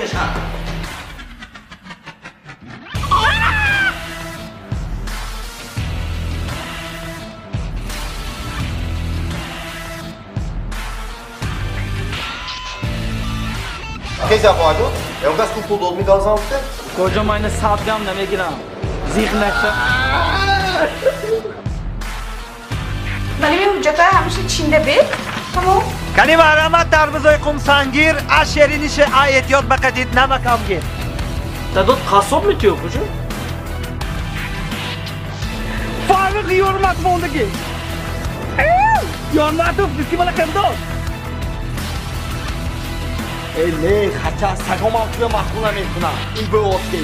мешавад. Хези апоаҷон, ягон кас пул дод мегалзам гуфте? Куҷо ман ина 100 грамм намегирам. Зиқ наша. Вале ми ҳуҷҷатҳои ҳамеша чинда бед. Тамом. Кани марҳамат тарбузои қумсангир, аз шеринише а эҳтиёт бақадид намакамгир. Дадот қассоб метиё куҷо? Фаррух Ёрмат мондагӣ. Ёрматов диски мана кандод. Эй, не, хача сагомам туя маъқул намекунам. Ин бӯ отке.